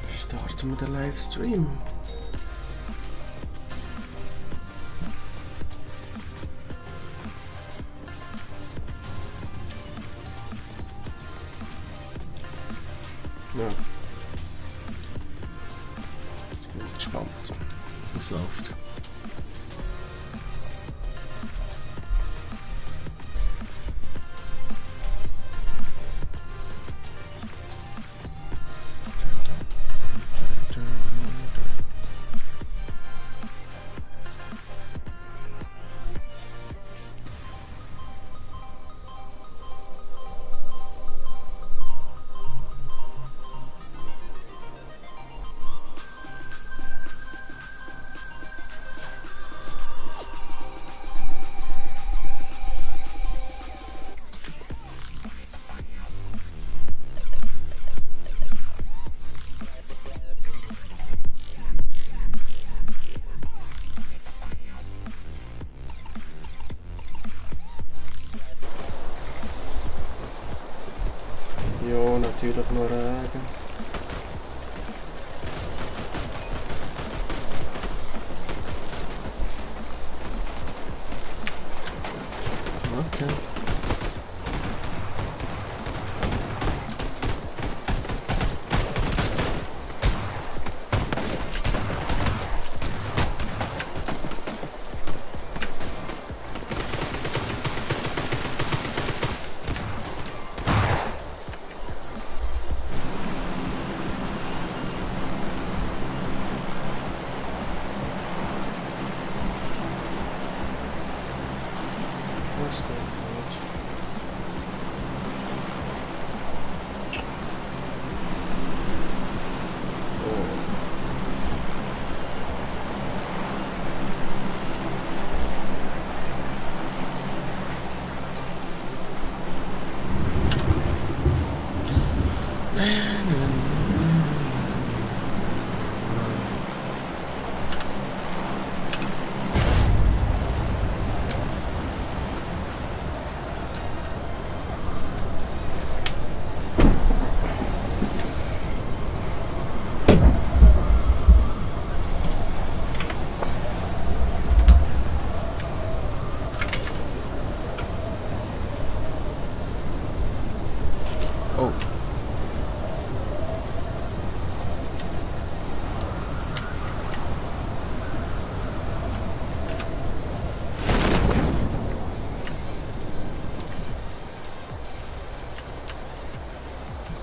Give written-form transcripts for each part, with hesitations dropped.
Starten wir den Livestream. Ja. Jetzt bin ich gespannt, wie es läuft. Ja, natürlich nur Regen. Okay. Das geht nicht. Oh.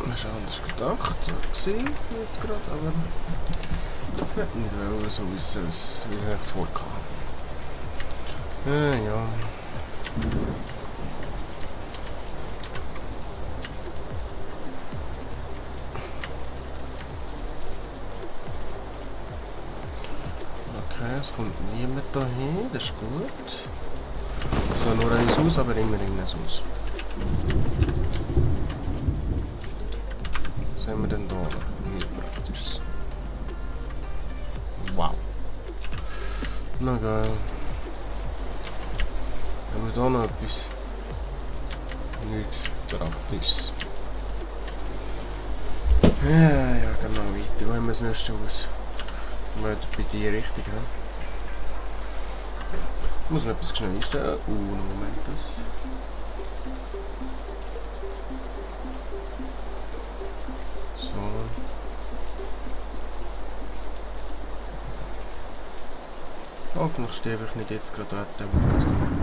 Das war anders gedacht, so gesehen jetzt gerade, aber ich hätte nicht wollen, so wie es eigentlich vorkam. Ja. Okay, es kommt niemand dahin, das ist gut. So, nur eins aus, aber immerhin eins aus. Was haben wir denn da? Hier praktisch. Wow. Na geil. Haben wir da noch etwas? Nichts Praktisches. Ja, genau, weiter. Wo haben wir das nächste aus? Bei die Richtung, ja. Ich muss noch etwas schnell einstellen. Moment. So. Hoffentlich stehe ich nicht jetzt gerade dort, damit ich das kann.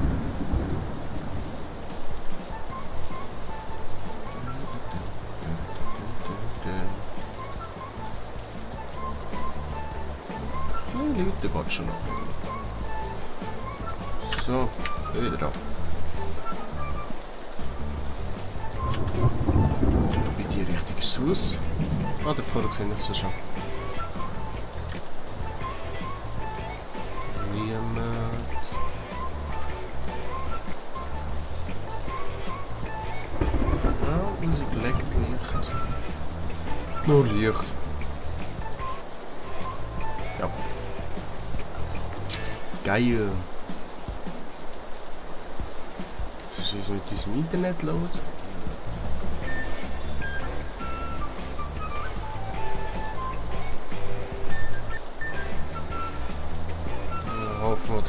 Die Leute geht schon noch. So, wieder drauf. Bei die richtige Sauce. Ah, da vorne gesehen ist es schon. Niemand. Ja, Musik leckt Licht. Nur Licht. Ja. Geil. Was ist mit unserem Internet los?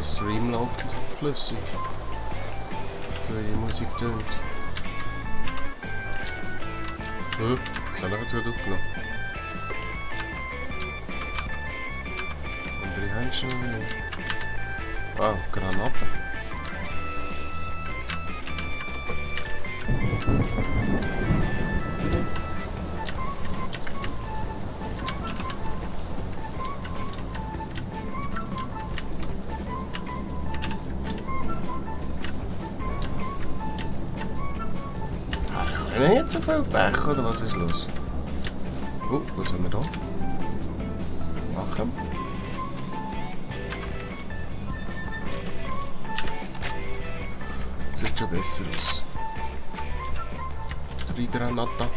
Der Stream läuft flüssig. Weil die Musik tönt. Das habe ich jetzt gut aufgenommen. Andere haben schon wieder. Ah, Granate. Haben wir jetzt so viel Pech oder was ist los? Was haben wir da? Machen. Sieht schon besser aus. 3 Granata.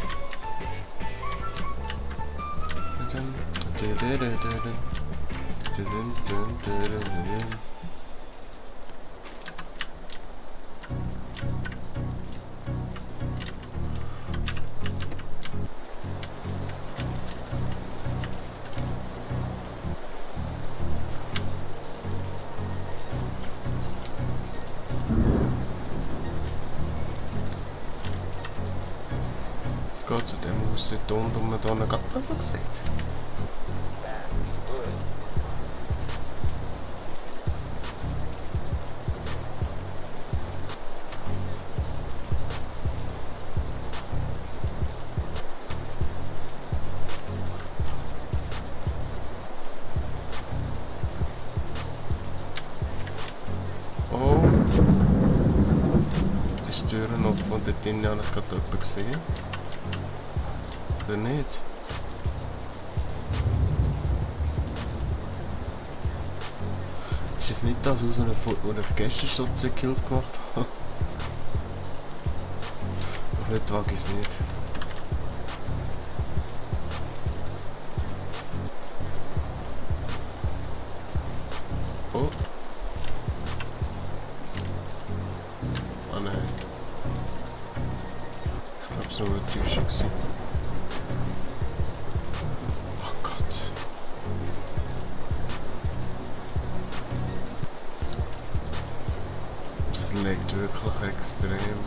Geht zu dem Haus dort unten, und man da noch gerade so sieht. Oh, die ist die Tür noch von dort drinnen, habe ich gerade jemanden gesehen. Oder nicht? Ist es nicht das Haus, wo ich gestern so 2 Kills gemacht habe? Heute wage ich es nicht. Oh. Ah nein. Ich glaube, es war nur eine Täuschung. Das liegt wirklich extrem.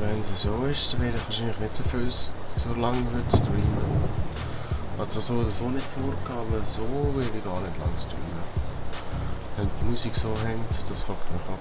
Wenn es so ist, dann werde ich wahrscheinlich nicht so lange streamen. Also so oder so nicht vorgehen, aber so will ich gar nicht lang streamen. Wenn die Musik so hängt, das fuckt mich ab.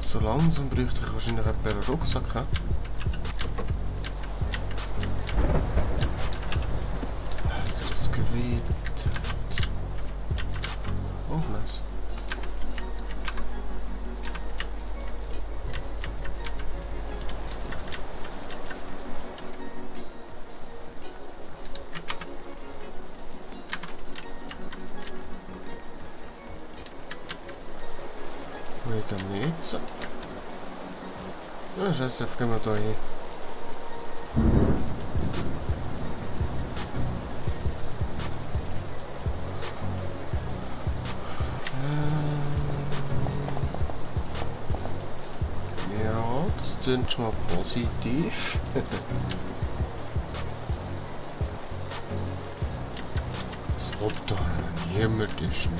So langsam bräuchte ich wahrscheinlich einen Rucksack. He? Das Gewicht. Oh, nice. Wegen jetzt. Ja, scheiße, gehen wir da hin. Ja, das klingt schon mal positiv. So, da niemand ist Schnee.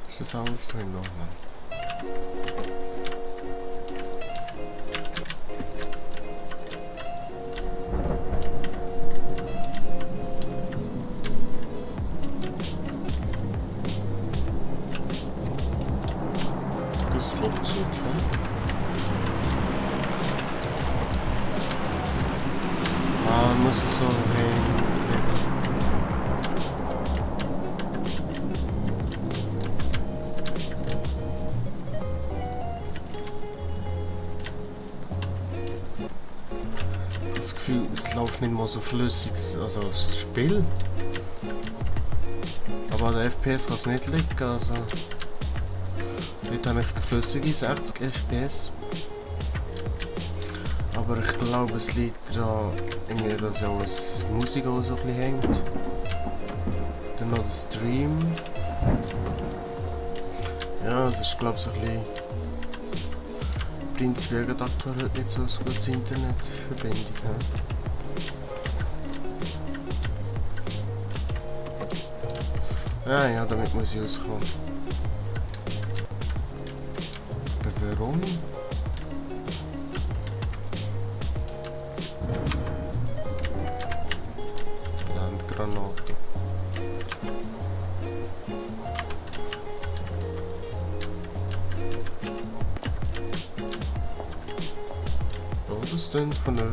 Ist das alles drin noch, Mann? muss so hinkriegen. Das Gefühl, es läuft nicht mal so flüssig, also das Spiel. Aber der FPS kann es nicht liegen, also. Heute habe ich flüssige 60 FPS. Aber ich glaube, es liegt daran, dass ja das Musik auch so ein bisschen hängt. Dann noch der Stream. Ja, das ist glaube ich so ein bisschen. Prinzipiell geht aktuell heute nicht so ein gutes Internetverbindung. Ne? Ja, damit muss ich auskommen. Aber warum? Landgranate. Oh, das klingt von euch.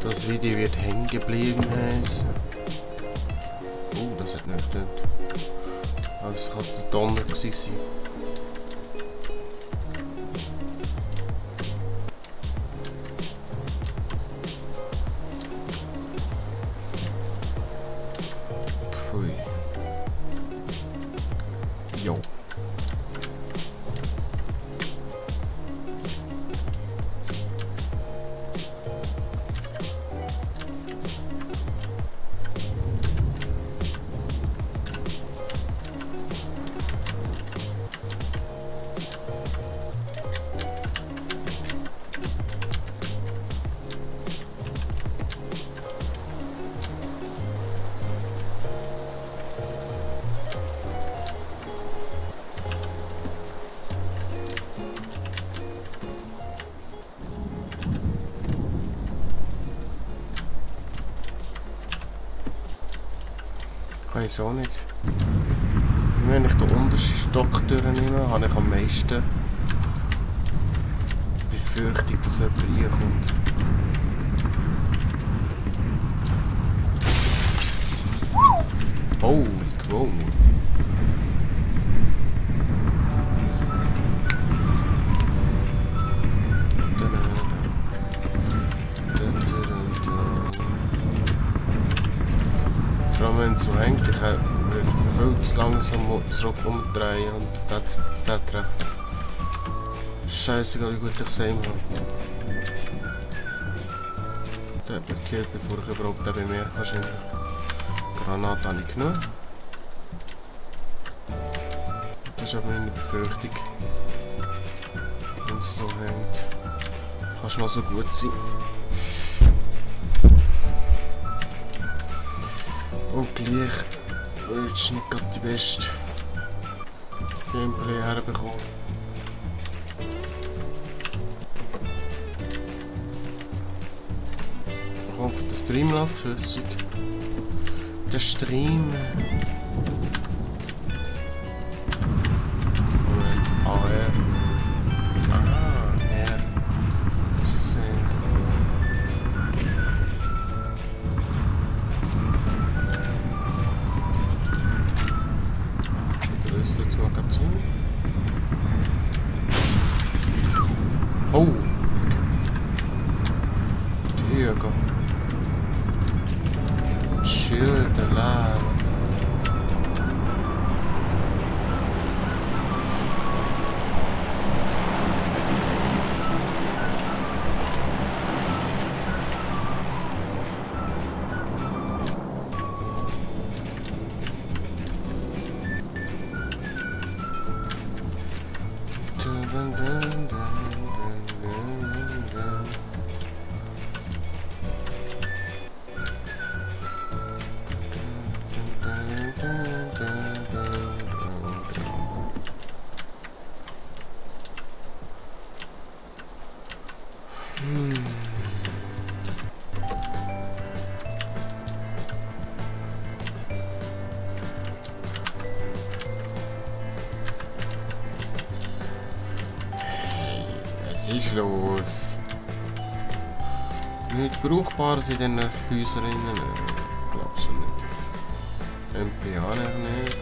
Das Video wird hängen geblieben heißen. Oh, das hat nicht getönt. Aber es kann der Donner gewesen sein. Pfui. Jo. Ich weiß auch nicht. Wenn ich den untersten Stock durchnehme, habe ich am meisten Befürchtung, dass jemand reinkommt. Oh, wow. Vor allem wenn es so hängt, ich würde viel zu langsam zurück umdrehen und das treffen. Scheißegal, wie gut ich es aim habe. Der hat mich gekillt, bevor ich überhaupt den bemerke wahrscheinlich. Granate habe ich genommen. Das ist aber meine Befürchtung. Wenn es so hängt. Kann es noch so gut sein. Und gleich würdest du nicht gerade die beste Gameplay herbekommen. Ich hoffe, der Stream läuft flüssig. Der Stream. Moment, AR. Ah, R. Das ist das Magazin. Oh! Diego. Chill the lava. ist los? Nichts Brauchbares in diesen Häusern nicht. Glaubst du nicht? MP auch nicht.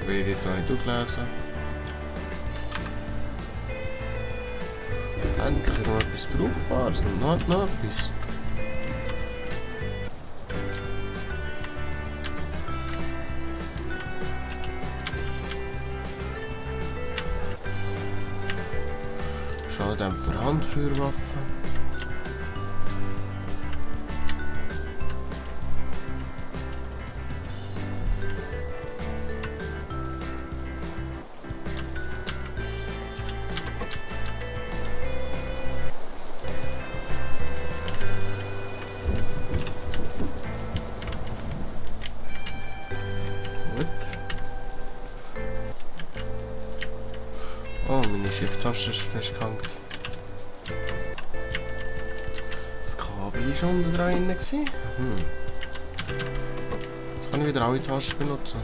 Will ich jetzt auch nicht auflesen. Endlich noch etwas Brauchbares und noch etwas. Schalldämpfer, Handfeuerwaffen. Oh, meine Shift-Taste ist festgehangen. Das Kabel war schon unten dran. Jetzt kann ich wieder alle Tasten benutzen.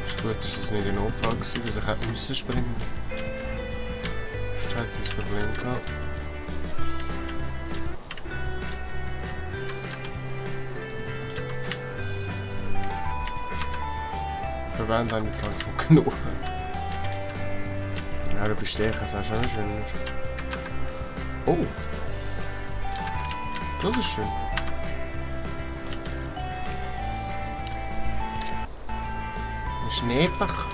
Ist gut, dass das nicht ein Notfall war, dass ich hätte springen müssen. Das hätte das Problem gehabt. Verwendet habe ich es halt so genug. Ja, du bestechen, das ist schon schön. Oh! Das ist schön. Ein Schneebach.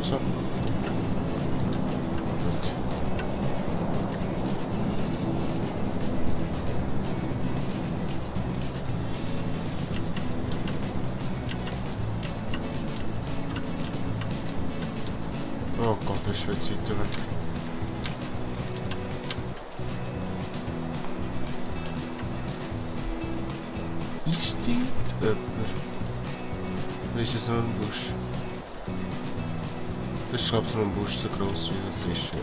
So. Gut. Oh Gott, das ist viel Zeit weg. Ist dort jemand? Oder ist es nur ein Busch? Das ist, glaube ich, so ein Busch so groß wie das ist. Ja.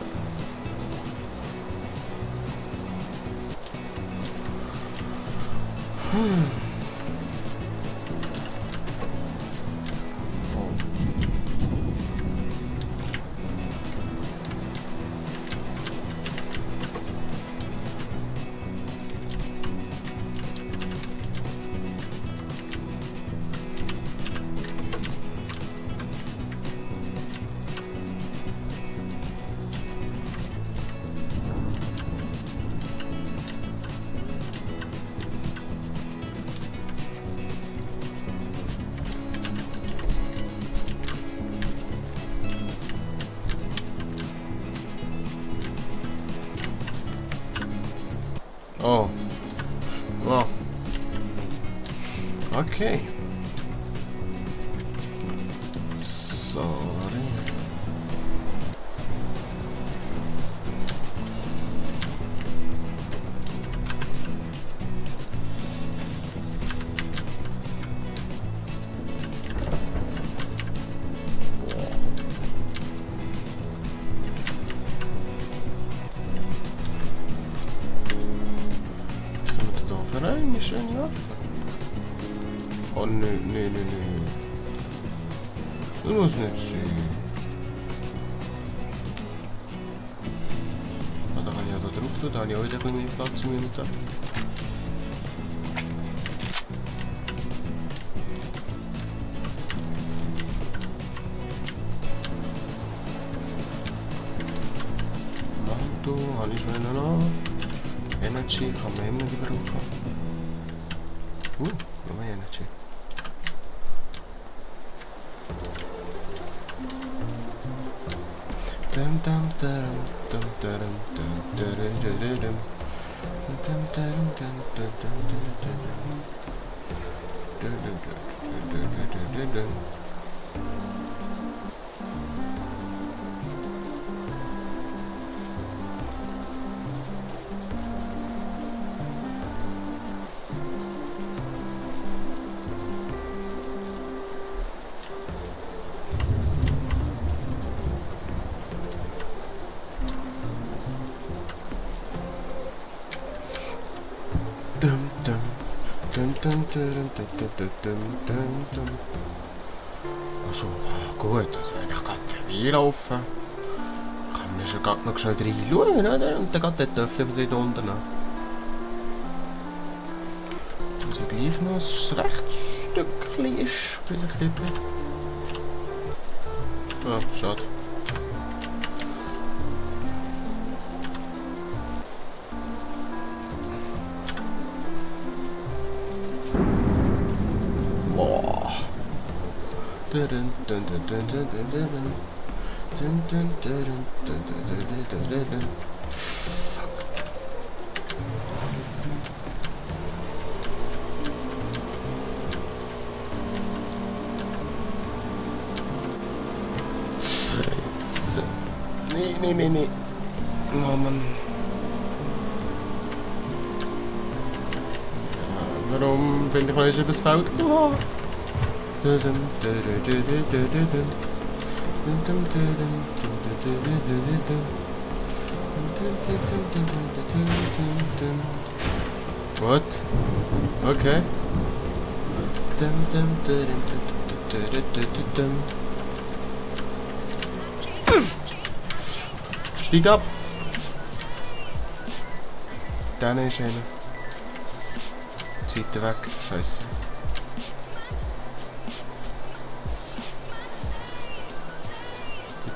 Oh. Oh. Okay. Sorry. eine schöne Waffe. Oh nein, nein, nein, nein. Das muss nicht sein. Ah, da kann ich ja da drauf tun, da habe ich auch wieder ein bisschen mehr Platz im Inventar. Manto, habe ich schon noch. Energy kann man immer wieder brauchen. Noch mehr Energy. Also, gut, also wenn ich gerade vorbeilaufen, kann man schon gerade noch schnell reinschauen, oder? Und dann geht der Töpfe von dort unten an. Also gleich noch ein rechtes Stückchen ist, bis ich dort bin. Ah, schade. Nee. Oh Mann. Ja, warum bin ich noch nicht übers Feld gefahren? What? Okay. Stieg ab! Dann ist einer. Seite weg, scheiße.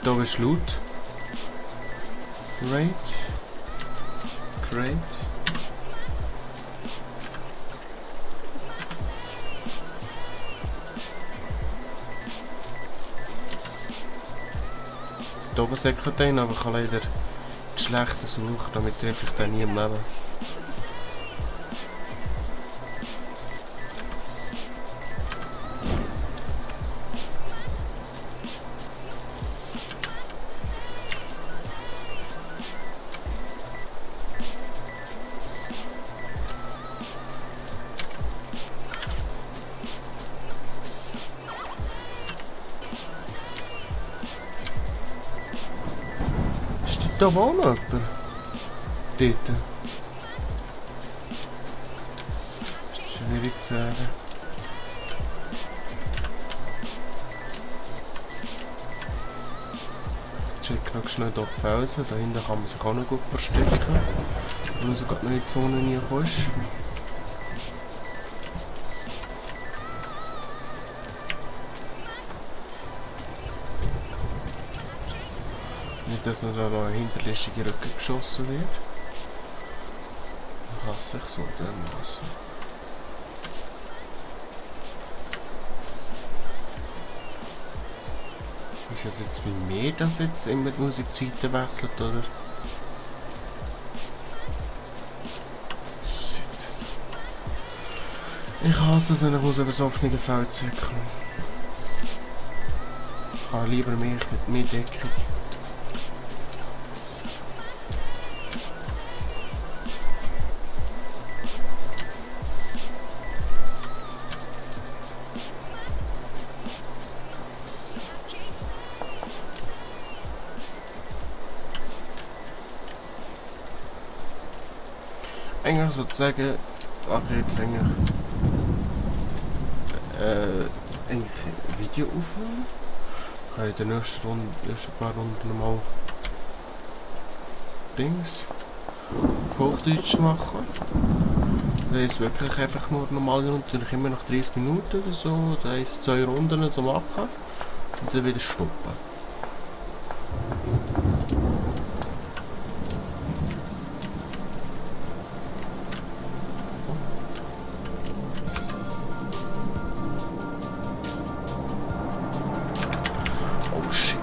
Da ist Loot. Great. Da oben säckelt einen, aber ich kann leider die schlechten suchen, damit treffe ich den nie im Leben. Da war auch noch jemand. Dort. Schwierig zu sagen. Ich check noch schnell hier die Felsen. Da hinten kann man sich auch noch gut verstecken. Wenn man sogar noch in die Zone reinkommt. Nicht, dass man da noch eine hinterlistige Rücke geschossen wird. Dann hasse ich so dermaßen. Ist es jetzt bei mir, dass jetzt immer die Musikzeiten wechselt, oder? Shit. Ich hasse es, wenn ich aus einem offenen Feld zirkeln. Ich habe lieber mehr Deckung. Eigentlich sozusagen mache jetzt eigentlich Video aufnehmen. Ich habe in der ersten paar Runden nochmal Dings auf Hochdeutsch machen. Das ist wirklich einfach nur normale Runden, immer nach 30 Minuten oder so. Das heisst 2 Runden zu machen und dann wieder stoppen. Oh shit.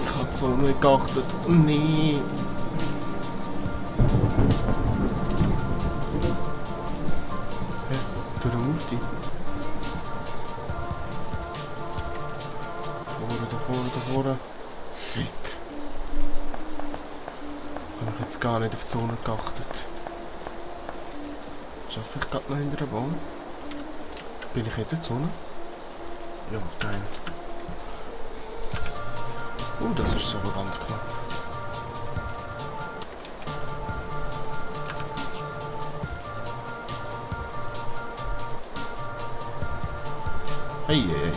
Ich habe so nicht geachtet. Nee. Du musst die. Da vorne. Shit. Habe ich jetzt gar nicht auf die Zone geachtet. Schaffe ich gerade noch hinter dem Baum? Bin ich in der Zone? Ja, geil. Das ist aber ganz knapp. Hey, hey.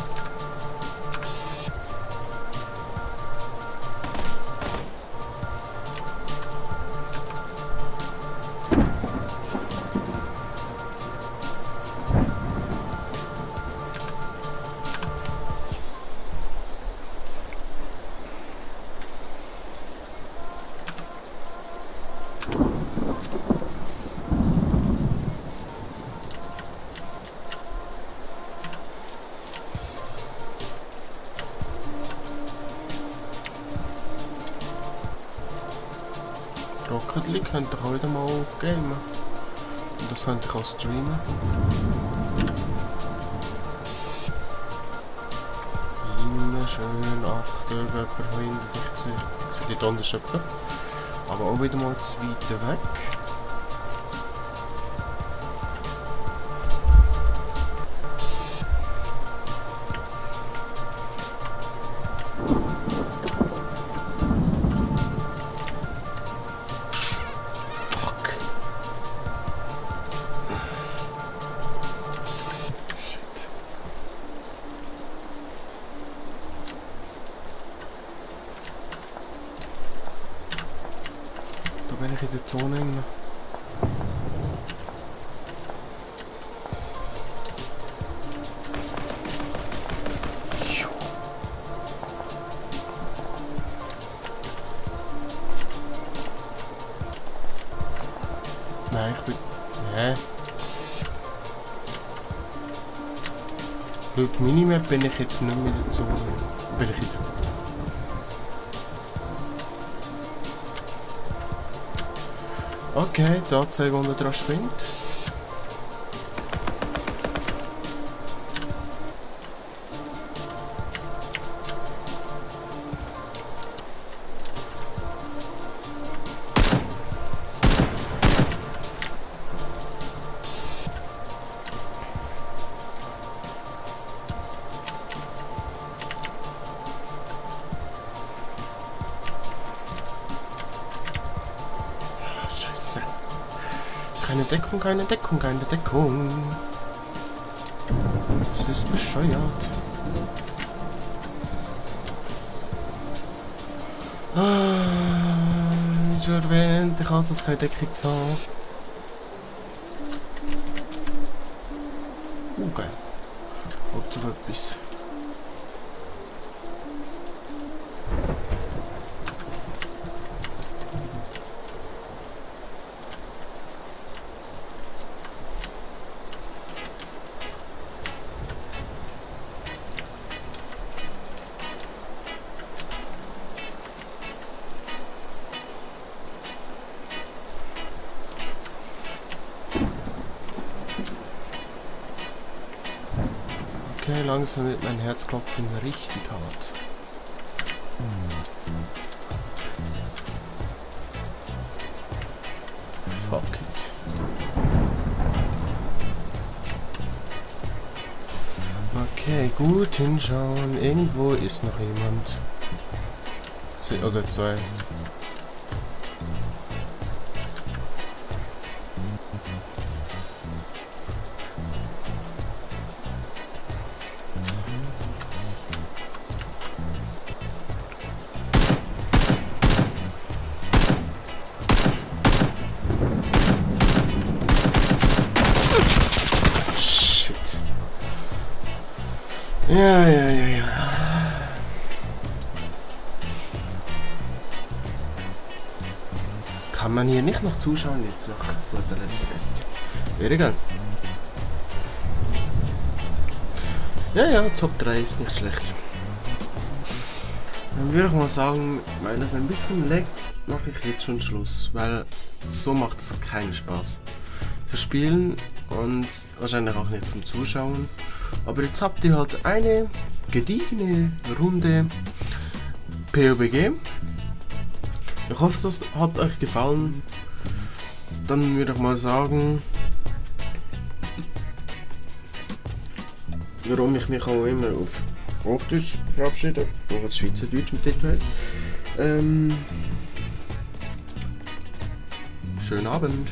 Rocket League könnte ich auch wieder mal gamen. Und das könnte ich auch streamen. Innen schön achten, ob jemand hinter dich sieht. Ich sehe dort unten jemand. Aber auch wieder mal zu weit weg. Da bin ich in der Zone drin. Nein, ich bin... Hä? Laut Minimap bin ich jetzt nicht mehr in der Zone. Bin ich in der... Okay, da zeige ich, wo er dran springt. Keine Deckung, keine Deckung, keine Deckung. Das ist bescheuert. Wie schon erwähnt, ich hasse es, keine Deckung zu haben. Geil. Hauptsache etwas. Okay, langsam wird mein Herzklopfen richtig hart. Fuck it. Okay, gut hinschauen. Irgendwo ist noch jemand. Oder 2. Shit. Ja. Kann man hier nicht noch zuschauen jetzt noch so der letzte Rest? Wäre egal. Ja, Top 3 ist nicht schlecht. Dann würde ich mal sagen, weil das ein bisschen leckt, mache ich jetzt schon Schluss, weil so macht es keinen Spaß zu spielen und wahrscheinlich auch nicht zum Zuschauen. Aber jetzt habt ihr halt eine gediegene Runde PUBG. Ich hoffe, es hat euch gefallen. Dann würde ich mal sagen, warum ich mich auch immer auf Hochdeutsch verabschiede, oder Schweizerdeutsch mit dem heißt. Schönen Abend.